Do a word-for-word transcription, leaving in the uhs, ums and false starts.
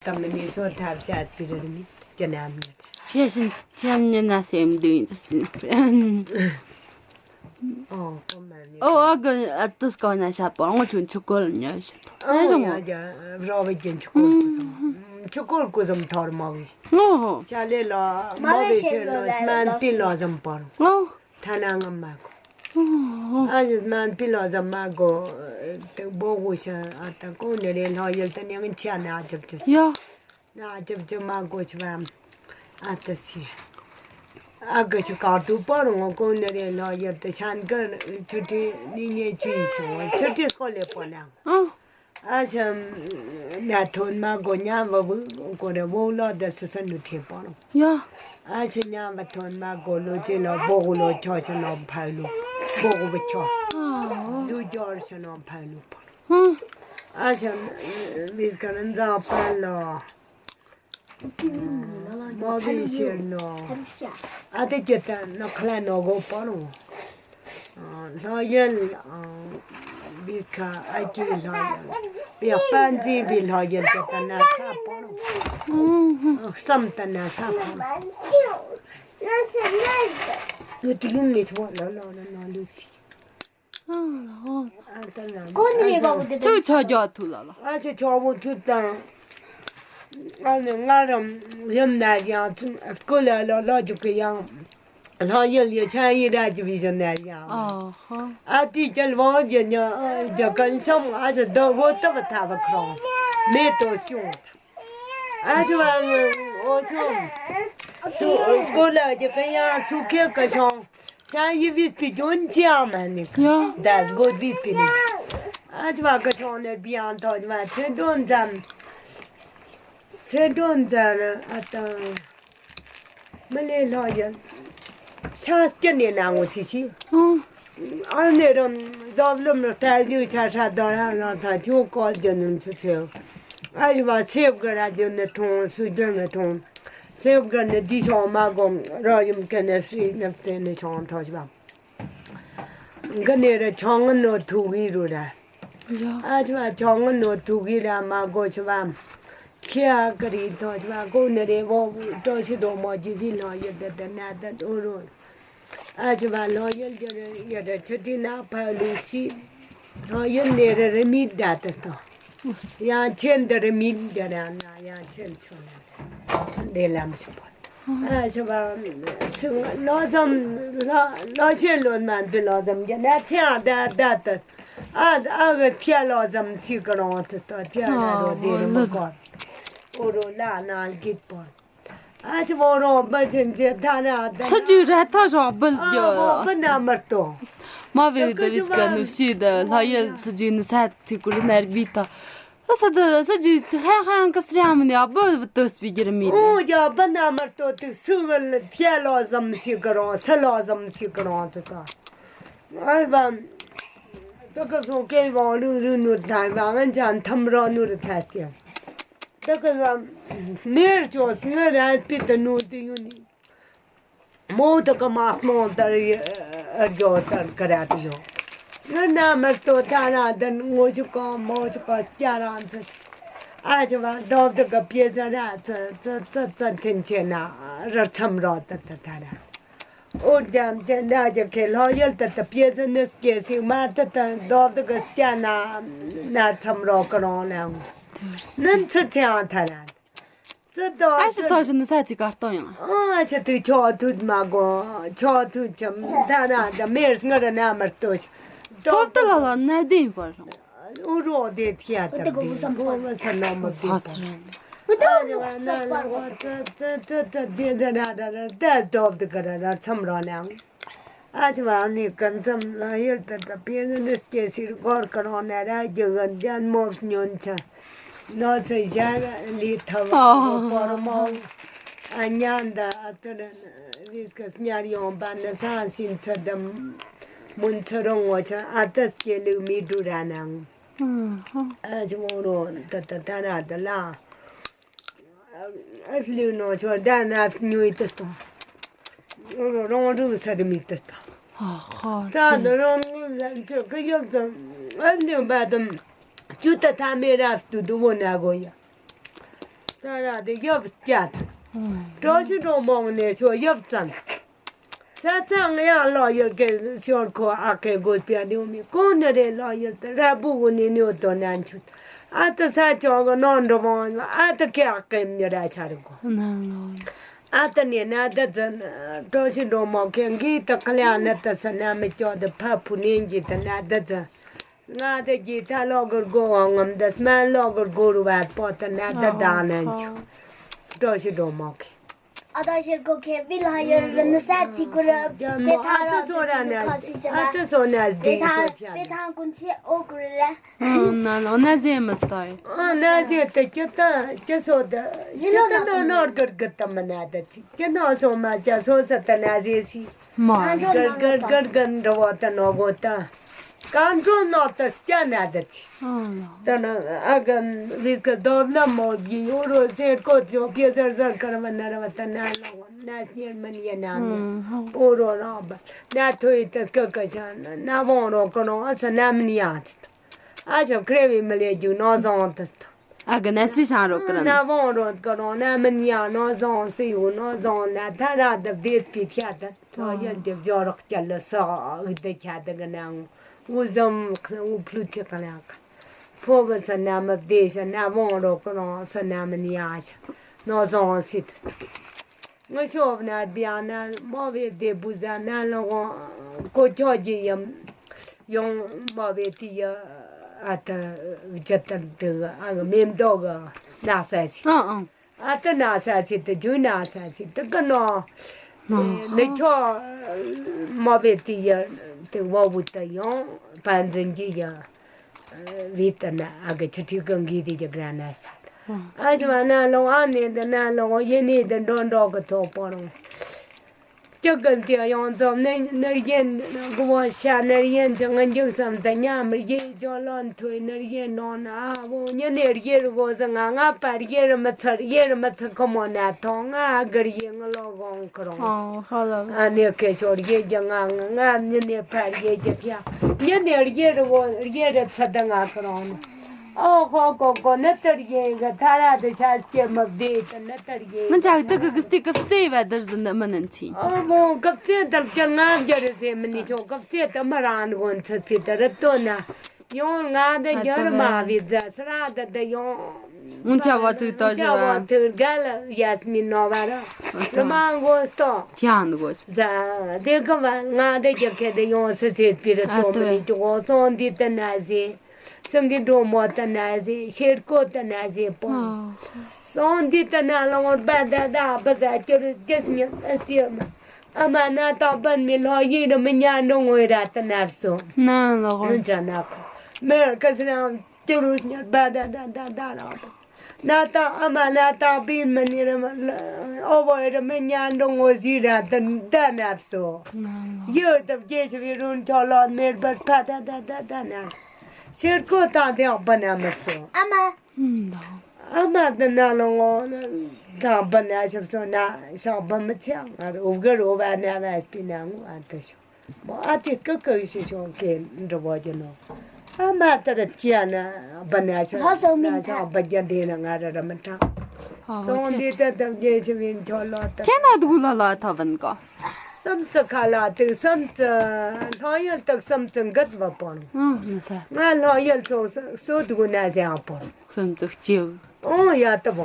ད་མི་ནི་ཚོ་ཐབས་ཆད་པི་རི་མི་ཀྱི་ནམ་ཉེ། ཁྱེད་བཞིན་ཁྱེད་ཉེ་ན་སེམས་འདུན་དུ་སིན། ཨོ་ཁོ་མ་ནི། ཨོ་ཨ་གི་ཨ་ཏུ་སྐོ་ན་ཤ་པོ་ང་ཆུན་ཆུ་ཀོལ་ཉོ་ཤ་ཏོ། ཨོ་ཡ་ཡ་རོ་བི་ཀྱི་ཆུ་ཀོལ་ཀུ་སམ། ཆུ་ཀོལ་ཀུ་སམ་ཐོར་མོ་བི། ཨོ་ཧོ། ཤ་ལེ་ལ་མོ་བི་ཤེ་ལ་སྨན་པི་ལོ་སམ་པོར། ཨོ། ཐ་ན་ང་མ་གོ། ཨོ་ཧོ། ཨ་ཞེ་སྨན་པི་ལོ་སམ་མ་གོ། ཏེ་བོ་གུ་ཤ་ཨ་ཏ་ཀོ་ནི་རེ་ལྷོ་ཡུལ་ཏ་ནི་ང་ཆ་ན་ཨ་ཅབ་ཅབ། ཡ། ན་ཅབ་ཅབ་མ་གོ་ཆུ་བ། ཨ་ཏ་སི། ཨ་ག་ཆུ་ཀར་ཏུ་པར་ངོ་ཀོ་ནི་རེ་ལོ་ཡབ་ཏ་ཤན་ཀར་ཆུ་ཏི་ནི་ཉེ་ཆུ་ཡི་ཤོ་ཆུ་ཏི་སྐོ་ལེ་པོ་ན། ཨ། ཨ་ཆ་ན་ཐོན་མ་གོ་ཉམ་བ་བུ་ཀོ་རེ་བོ་ལོ་ཏ་སུ་སན་ནུ་ཐེ་པོ་རོ། ཡ། ཨ་ཆ་ཉམ་བ་ཐོན་མ་གོ་ལོ་ཅི་ལོ་བོ་གུ་ལོ་ཆོ་ཆ་ནོ་ཕ་ལུ། བོ་གུ་བུ་ཆོ། ཨ། ལུ་ཇོར་ཆ་ནོ་ཕ་ལུ་པོ། ཧུམ། ཨ་ཆ་མིས་ཀ་རན་ཛ་པ་ལོ། མོ་བི་ཤེར་ནོ། ཨ་ཏི་ཀྱི་ཏ་ནོ་ཁ་ལ་ནོ་གོ་པོ་རོ། ལྷོ་ཡུལ་བི་ཁ་ཨ་ཀྱི་ལྷོ་ཡུལ། བི་པན་ཛི་བི་ལྷོ་ཡུལ་ཏ་ཏ་ན་ས་པོ་རོ། བསམ་ཏ་ན་ས་པོ་རོ། ཡོད་དུ་ཡུང་ངེ་ཆུ་བ་ལ་ལ་ལ་ལ་ལུ་ཚི། ཨ་ལ་ཧོ། ཨ་ཏ་ན་ལུ། ཚུ་ཆོ་ཇོ་ཐུ་ལ་ལ། ཨ་ཆ་ཆོ་བོ་ཐུ་ཏང་། ཨ་ནི་ང་རང་ཡུམ་ན་ཡང་ཚུན་སྐུ་ལ་ལོ་ལོ་རྒྱུག་གི་ཡང་། ལྷ་ཡུལ་ཡུལ་ཆ་ཡི་ར་ཅི་བི་ཞོན་ན་ཡང་། ཨ་ཧོ། ཨ་ཏི་ཅལ་བོ་རྒྱུ་ཉོ་རྒྱུ་གན་ཤོམ་ཨ་ཅི་དོ་བོ་ཏ་བ་ཐ་བ་ཁྲོང་མེ་ཏོ་ཤུང་། ཨ་ཅི་བ་ཨོ་ཆོམ་སུ་སྐུ་ལ་རྒྱུ་གན་ཡང་སུ་ཁེ་ག་ཤོང་། ཤ་ཡི་བིས་པི་ཇོན་ཅི་ཨ་མ་ནི། ཡ། དཱས་གོ་བིས་པི་ནི། ཨ་ཅི་བ་ག་ཆོང་ནེ་བི་ཡང་ཐོ་ཅི་བ་ཚེ་སྒྲོན་ཙམ། ཚེ་སྒྲོན་ཙམ་ཨ་ཏང་། མི་ལེ་ལྷོ་ཡི། ཤ་སྐྱི་ནེ་ན་ངོ་ཚི་ཆི། ཨང་། ཨ་ནེ་རམ་རྡོབ་ལུམ་ར་ཏ་ཡུ་ཆ་ཧྲ་དོ་ར་ལ་ཐ་ཆུ་ཀོ་ཇོ་ནུམ་ཚུ་ཚེ། ཨ་ཡི་བ་ཚེ་བ་ག་ར་ཇོ་ནེ་ཐོང་སུ་ཇོ་ནེ་ཐོང་། སེམས་ཁར་ནི་འདི་ཤོག་མ་གོ་རོ་ཡུམ་ཀེ་ནེ་སི་ནབ་ཏེ་ནི་ཤོང་ཐོ་ཤི་བ། ག་ནེ་ར་ཆོང་ངན་ནོ་ཐུག་གི་རུ་ར། ཡ། ཨ་ཅི་བ་ཆོང་ངན་ནོ་ཐུག་གི་ར་མ་གོ་ཤི་བ། ཁྱི་ཨ་ཀ་རི་ཐོ་ཤི་བ་གོ་ནེ་རེ་བོ་བུ་ཏོ་ཤི་དོ་མོ་ཇི་བི་ལོ་ཡི་དེ་དེ་ན་དེ་དོ་རུ། ཨ་ཅི་བ་ལོ་ཡི་ལ་ཡི་ར་ཆུ་ཏི་ན་ཕ་ལུ་སི། ལོ་ཡི་ནེ་ར་རི་མི་ད་དེ་དོ། ཡང་ཆེན་འདི་རི་མིན་འདི་ར་ན་ཡང་ཆེན་ཆུང་ན་འདི་ལམ་ཞིག་པོ། ཨ་ཞི་བ་སུ་ལོ་ཙམ་ལོ་ལོ་ཆེན་ལོ་མ་འདི་ལོ་ཙམ་གྱི་ན་ཚེ་ཨ་ད་ད་ད་ཨ་ཨ་གི་ཚེ་ལོ་ཙམ་ཞིག་གི་རང་དུ་ལྟ་ཚེ་ཨ་རོ་འདི་རི་མི་གོ་ཨོ་རོ་ལ་ན་གིད་པོ། ཨ་ཅི་བོ་རོ་བ་ཅན་ཅེ་ད་ར་ད། ས་ཅི་ར་ཐ་ཤོ་བིལ་ཨ་ཡོ། བོ་བི་ན་མར་ཏོ། མ་བེ་ད་བིས་ཀ་ནུ་ཤི་ད་ལྷ་ཡ་ས་ཅི་ནི་ས་ཐི་ཀུ་རི་ནར་བི་ད། ས་ད་ས་ཅི་ཧ་ཧ་ཡང་ཀ་སི་ར་མ་ནི་ཨ་བོ་བི་ཏོ་སྤི་གི་ར་མི་ད། ཨོ་ཡ་བི་ན་མར་ཏོ་ཏི་སུ་བལ་ཕྱ་ལོ་ཙམ་ཞིག་གི་རོང་ས་ལོ་ཙམ་ཞིག་གི་རོང་དུ་ད། ཨ་བ། ད་ཀ་སོ་ཀེ་བང་རུ་རུ་ནུ་ད་བང་ང་ཅང་ཐམ་རོ་ནུ་རུ་ཐ་སྟེ། ད་ག་ལ་མེར་ཅོ་སི་ང་ར་པི་ཏ་ནུ་ཏི་ཡུ་ནི། མོ་ད་ག་མ་སྨོ་ཏར་ཨར་ཇོ་ཏར་ཀ་ར་ཏི་ཡོ། ང་ན་མ་ཏོ་ད་ར་ད་ངོ་ཅུ་ཀོ་མོ་ཅུ་ཀོ་སྐྱ་ར་ཚ། ཨ་ཅི་བ་དོབ་ད་ག་པི་ཛ་ར་ཚ་ཚ་ཚ་ཚ་ཐིན་ཆེ་ན་ར་ཚམ་རོ་ཏ་ཏ་ད་ར། ཨོ་རྒྱམ་ཅན་འདྲ་རྒྱ་ཁེ་ལྷོ་ཡུལ་ཏ་ཏ་པི་ཛ་ནེ་སི་སྐྱེ་སྲིད་མ་ཏ་ཏ་དོབ་ད་ག་སྐྱ་ན་ན་ཚམ་རོ་ཀ་རོང་ལ་ནན་ཚ་ཚེ་ཨང་ཐ་ར་ཙི་དོ་ཨ་ཤི་ཐོ་ཤི་ནི་ས་ཅི་ཀ་ཏོ་ཡང་ཨ་ཤི་ཏི་ཆོ་ཐུད་མ་གོ་ཆོ་ཐུད་ཅམ་ད་ན་ད་མེར་སྔ་ར་ན་མར་ཏོ་ཤི་ཐོབ་ཏ་ལ་ལ་ན་དེ་ཡིན་པར་རུང་། ཨུ་རོ་དེ་ཐི་ཡ་ཏབ་དེ་གོ་བ་ས་ན་མ་དེ་ཧ་སི་ར་ཨ་ནི་བ་ན་ལ་བ་ཙ་ཙ་ཙ་ཙ་དེ་དེ་ར་ར་ར་ད་དོབ་དེ་ག་ར་ར་མཚམས་རོ་ནའང་ཨ་ཅི་བ་ནི་ཀན་མཚམས་ལ་ཡུལ་དེ་ད་པེ་ནི་ནི་སྐྱེ་སིར་གོར་ཀ་རོ་ན་ར་རྒྱུ་ག་ཇན་མོ་ཉོན་ཆ་ནོ་ཚེ་ཞ་ལི་ཐ་བ་ཨོ། པོར་མོ་ཨ་ཉན་ད་ཨ་ཏུ་ར་རིས་ཀ་ཉར་ཡོང་པ་ནི་ས་སིན་ཚ་དམ། མུན་ཚོ་རོང་ངོ་ཆ་ཨ་ཏི་སྐྱེ་ལུགས་མི་འགྲུ་ར་ནང་། ཨ་ཅི་མོ་རོ་ཏ་ཏ་ཏ་ར་ཏ་ལ། ཨ་ལུ་ནོ་ཆོ་ད་ན་ཉོ་ཡི་ཏི་སྟོང་། རོ་རོང་རུ་ས་རི་མི་ཏི་སྟོང་། ཨ་ཧོ། ད་ནི་རོང་རུ་ལ་ཆོ་གི་ཡོབ་ཙམ་ཨ་ལུ་བ་དམ་ཅུ་ཏ་ཐ་མེ་ར་སྟུ་དུ་བོ་ན་གོ་ཡ། ད་ར་དེ་ཡབ་བསྐྱལ། བཀྲ་ཤིས་སྒྲོལ་མ་ནས་ཆོ་ཡབ་བཙལ། ས་ཚང་ཡང་ལོག་ཡོད་ཀྱི་ཞོར་ཁོ་ཨ་ཁེ་དགོས་པའི་ལུས་མི་ཀུན་ནི་རེ་ལོག་ཡོད་དེ་ར་བུ་གུ་ནི་ནུ་དོ་ནན་ཆུ། ཨ་ཏི་ས་ཆོག་གི་ནོ་འགྲོ་བོང་ཨ་ཏི་ཁེ་ཨ་ཁེ་མི་ར་ཆ་རི་གོ། ཨ་ཏི་ནི་ན་ཏི་ཙི་བཀྲ་ཤིས་སྒྲོལ་མ་ཁེ་གི་ཏི་ཁ་ལ་ནི་ཏི་ས་ན་མི་ཅོ་དི་ཕ་བུ་ནི་གི་ཏི་ན་ཏི་ཙི། ང་དེ་གི་ཐ་ལོག་གི་སྒོ་བ་ངམ་དེ་སྨན་ལོག་གི་སྒོ་རུ་བ་པོ་དེ་ན་དེ་དག་ནན་ཆུ། བཀྲ་ཤིས་སྒྲོལ་མ་ཁེ། ཨ་ད་ཤེར་ཀོ་ཁེ་བི་ལ་ཡར་རི་ནི་ས་ཚི་གུ་ར། རྒྱ་མོ་པེ་ཐང་ཨ་ཏི་སོ་ར་ན་ཁ་སི་ཅི་ཨ་ཏི་སོ་ན་པེ་སྡེ་ཐང་ཤོ་ཕྱ་པེ་ཐང་ཀུན་ཚེ་ཨོ་གུ་ར། ཨ་ན་ལོ་ན་ཟེ་མི་སྟོ་ཡི། ཨ་ན་ཟེ་ཏི་ཅི་ཏ་ཅི་སོ་ཏི་ཅི་ཏི་ནོ་ནོར་གར་གར་ཏི་མི་ན་ཏི་ཅི་ཅི་ནོ་སོ་མ་ཅི་སོ་ས་ཏི་ན་ཟེ་སི། མ། གར་གར་གར་གར་འགྲོ་བ་ད་ནོ་གོ་ད། གང་འགྲོ་ནོ་ད་སྐྱ་ན་ད་ཅི། ཨ་ལ། ད་ན་ཨ་ག་བིས་ག་རྡོབ་ན་མོ་གི་ཡོ་རོ་ཚེ་ཀོ་ཅོ་ཕི་ཟར་ཟར་ཀར་བ་ན་ར་བ་ད་ན་ལ་བ་ན་སྙེར་མ་ཉེ་ན་མི། ཨོ་རོ་ར་བ་ན་ཐོ་ཡི་ད་སྐ་ཀ་ཆ་ན་ན་བོང་རོ་ཀ་རོ་ཨ་ས་ན་མི་ཉ་ད། ཨ་ཆོ་ཁྲེ་བི་མི་ལེ་རྒྱུ་ནོ་སོང་ད། ཨ་གི་ན་སུ་ཤང་རོ་ཀ་ར་ན། ན་བོང་རོ་ཀ་རོ་ན་མི་ཉ་ནོ་སོང་སི་ཡུ་ནོ་སོང་ན་ད་ར་ད་བདེ་སྤི་ཁྱ་ད། ཐོ་ཡོན་ཏེ་བྱོ་རོག་སྐྱ་ལ་སོ་འུ་དེ་ཁྱ་དེ་གི་ན་འུ་ཟོམ་འུ་ཕླུ་ཅི་ག་ལ་ག་ཕོ་བི་ས་ན་མི་བདེ་ཤ་ན་བོང་རོ་ཀ་རོ་ས་ན་མི་ཉ་ཤ་ནོ་སོང་སི་ད། ང་ཤོབ་ན་བི་ཨ་ན་མོ་བེ་དེ་བུ་ཟ་ན་ལོ་གོ་ཁྱོ་ཇི་ཡམ་ཡོང་མོ་བེ་དི་ཡ་ཨ་ཏ་ཇ་ཏ་དི་ཨ་མེམ་དོ་ག་ན་ས་ཆི། ཨ་ཨ། ཨ་ཏ་ན་ས་ཆི་དི་ཇུ་ན་ས་ཆི་དི་ག་ནོ། ནི་ཁྱོ་མོ་བེ་དི་ཡ་དི་བ་བུ་ཏ་ཡོང་པན་ཛིན་ཇི་ཡ། བི་ཏ་ན་ཨ་ག་ཆི་ཁྲི་གང་གི་དི་ཇ་ག་ན་ས། ཨ་ཅི་མ་ན་ལོ་ཨ་ནེ་དི་ན་ལོ་ཡེ་ནེ་དི་འགྲོ་འགྲོ་གི་ཐོ་པོ་རོང་། སྐྱག་གི་དེ་ཡོང་ཙམ་ནི་ནར་ཡན་གོ་བ་ཤ་ནར་ཡན་ཅི་ང་འཇུག་བསམ་དུ་ཉམས་རྒྱས་ཇོ་ལོན་ཐོས་ནར་ཡན་ནོ་ན་ཨ་བོ་ཉི་ནེ་རྒྱས་རུ་གོ་ཟི་ང་ང་པར་རྒྱས་རུ་མི་ཚར་རྒྱས་རུ་མི་ཚར་ཁོ་མོ་ན་ཐོང་ང་ཨ་གར་ཡེ་ང་ལོ་གོང་ཁ་རོང་། ཨོ་ཧ་ལ་ལ། ཨ་ནེ་ཁེ་ཆོར་རྒྱས་རྒྱ་ང་ང་ཉི་ནེ་པར་རྒྱས་རྒྱ་ཐིའ་ཉི་ནེ་རྒྱས་རུ་གོ་རྒྱས་རུ་ཚ་ད་ང་ཁ་རོང་ནི། ཨོ་ཧོ་ཀོ་ཀོ་ནི་ཏི་རྒྱས་གི་ཐ་ར་དི་ཤ་སྐྱེ་མི་བདེ་ཏི་ནི་ཏི་རྒྱས་ང་ཅག་ཏི་གི་གི་སྟི་གི་བཙེ་བ་དར་ཟི་ནི་མི་ནན་ཚི། ཨོ་མོ་གི་བཙེ་དར་གི་ང་རྒྱ་རི་ཟེ་མི་ནི་ཆོ་གི་བཙེ་ཏི་མི་རང་གོ་ཚི་ཚི་ཏི་རི་ཏོ་ན་ཡོང་ང་དི་རྒྱ་རི་མ་བི་ཛ་སི་ར་དི་དི་ཡོང་། ང་ཅག་བ་ཐུག་ཏོ་ང་ཅག་བ་ཐུག་ག་ལ་ཡས་མི་ནོ་བ་ར་རི་མ་གོ་སྟོ་ཁྱང་གོ་ཟ་དི་གི་བ་ང་དི་རྒྱ་ཁེ་དི་ཡོང་སི་ཚི་པི་རི་ཏོ་མི་ནི་ཆོ་གོ་ཙོང་དི་ཏི་ན་ཟེ། སེང་གེ་སྒྲོལ་མ་ཏི་ན་ཟེ་ཤེར་ཀོ་ཏི་ན་ཟེ་པོ། ཨ། སོང་འདི་ཏི་ན་ལོང་བ་ད་ད་བ་ཟ་ཅི་རུ་ཅི་ཉི་ཨ་སྟི་ཨ་མ་ན་ཏང་པན་མི་ལྷོ་ཡི་རུ་མི་ཉ་འགྲོ་ངོ་ར་ཏི་ན་སོ། ན་ལོ་ངོ་ཅ་ན་ཁོ་མེར་ཁ་སི་རང་ཅི་རུ་ཉི་བ་ད་ད་ད་ད་ར་པོ། ན་ཏང་ཨ་མ་ན་ཏང་པི་མི་ནི་རུ་མི་ཨོ་བོ་རུ་མི་ཉ་འགྲོ་ངོ་ཟི་ར་ཏི་ད་ན་སོ། ཡོད་དུ་རྒྱལ་ཆེ་བའི་རུན་ཁྱོ་ལོ་མེར་བ་ཕ་ད་ད་ད་ད་ན། ཤེར་ཀོ་ཏང་དེ་ཨོ་པ་ན་མི་སོ། ཨ་མ། ཨ་མ་དི་ན་ལོ་ངོ་ལ་དང་པ་ན་ཤབ་སོ་ན་ཤག་པ་མི་ཚེ་ང་རུ་ག་རུ་བ་ན་བ་སྤི་ན་ངུ་ཨ་དི་ཤོ་མོ་ཨ་དི་ཀ་ཀ་ཤི་ཤོ་ཀེ་འགྲོ་བོ་ཇི་ནོ་ཨ་མ་དི་ར་ཅི་ཨ་ན་བ་ན་ཤག་ལྷ་སོ་མིན་ན་ཤག་པ་རྒྱ་དེ་ན་ང་ར་ར་མི་ཏྲ་སོང་དི་ཏ་ཏ་རྒྱལ་ཆེ་བིན་ཁྱོ་ལོ་ཏ་ཁྱེད་ན་དུ་ལ་ལ་ཐ་བན་ཀ་སམ་ཙི་ཁ་ལ་ཏི་སམ་ཙི་ལྷོ་ཡུལ་ཏི་སམ་ཙི་འགད་བ་པོ་ང་ལྷོ་ཡུལ་ཚོ་སོ་དུ་ན་ཟེ་ཨ་པོ། ཁོང་དུ་སྐྱེའུ། ཨོ་ཡ་ཏི་བོ།